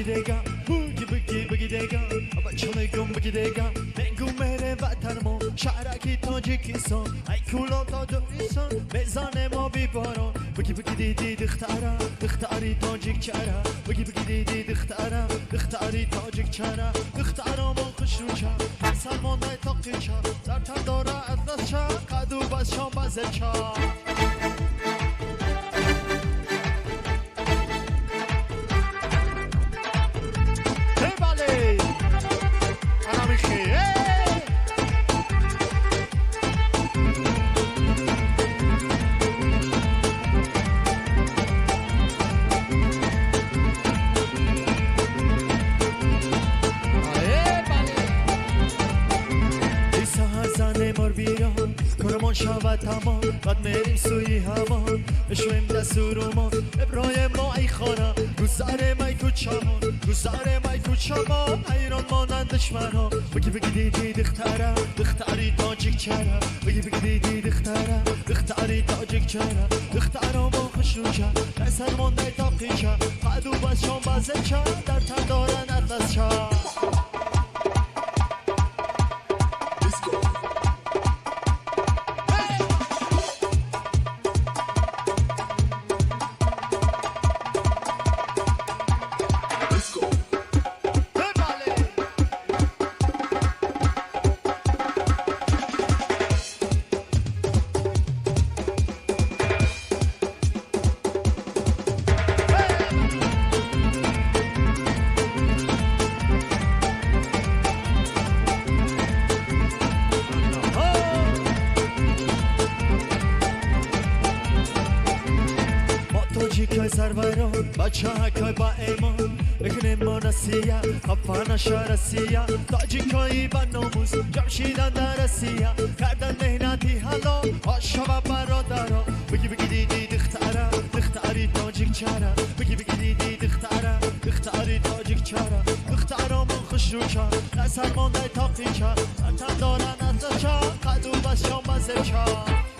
Дега, буги буги буги дега, бача мегум буги дега, мегум мере ватанмо, шаҳраки Тоҷикистон, ай кулон то Дурисон, мезане мо биборон. Буги буги диди духтара, духтари тоҷик чара, буги буги диди духтара, духтари тоҷик чара, духтарамон хушрӯча, сармондаи тоқича, дар тан дора атласча, қаду басшон базеча. شود تمام بعد میریم سوی همان بشویم دستورمان ابراهیم ما ای خانه گذر مای کوچمان گذر مای کوچمان حیران مانند دشمنها. بگی بگی دیدی دختره دختری تاجیک چرا، بگی بگی دیدی دختره دختری تاجیک چرا، دخترامون خوشروچه اثر مانده تاقیچه قدو بس شام بزچه در تن دارن اطلس چه. بچه‌های با ایمان بکنیم ما نسیه خفا نشه رسیه تاجیکایی با ناموس جمشیدن در رسیه کردن مهنتی حالا آشا و برادرا. بگی بگی دیدی دختره دختری تاجیک چرا، بگی بگی دیدی دختره دختری تاجیک چرا، دخترامون خوشروچه اثر مانده تاقیچه تن دارن از چه قدو بس شام بزرچه.